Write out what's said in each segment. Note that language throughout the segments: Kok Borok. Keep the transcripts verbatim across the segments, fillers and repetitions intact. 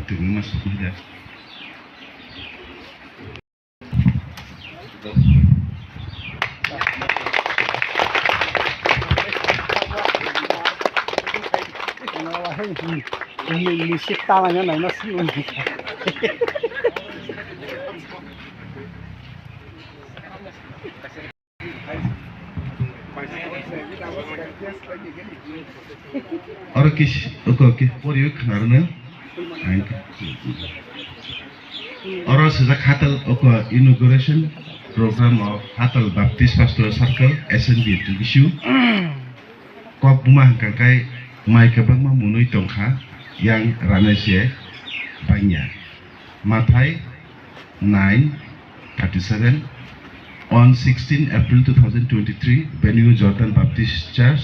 Tini ma sokma da. Ni, ni sik tama nya nai ma sik. Oro kis, oke, oke, poriwi khnarwno. Oro swijak Hatal, oke, inauguration program of Hatal Baptist Pastoral Circle, S N B A T B C U. Kok buma hwnkha khe mai kwbangma mwnwi tongkha, yang ranai se bangya. Mathai nine thirty-seven, on sixteen April two thousand twenty-three, venue Jordan Baptist Church,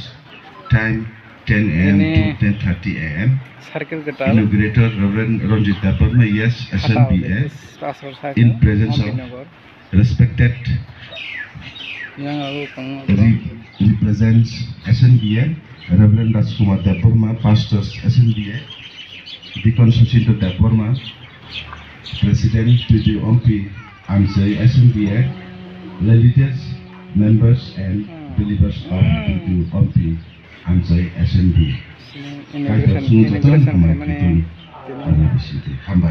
time ten A M to ten thirty A M. Circle kwtal. Inaugurator Reverend Ranjit Debbarma, yes, S N B A, in presence of respected re-, represents S N B A, Reverend Rajkumar Debbarma, Pastors S N B A, Deacon Sachinta Debbarma, President P D O M P Amchai S N B A, the leaders, members and believers of P D O M P Amchai S N B A. Inauguration, inauguration khaimani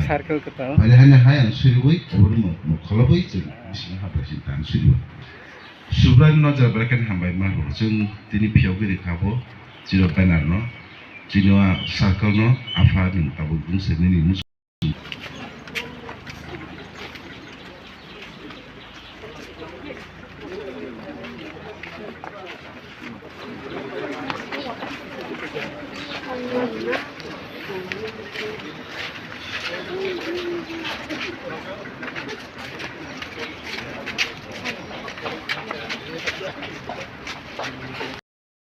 circle kwtal. Hambai. Hambai. Phai hai hai ang suriwi, obono mo, mo kholobwi chwng bisingo hambai sini tang suriwi. Subrai no jabra kan hambai ma bo. Chwng tini phiyok ri kha bo, chiro banner no, chini o circle no, apha ni tabuk bung se nini mus-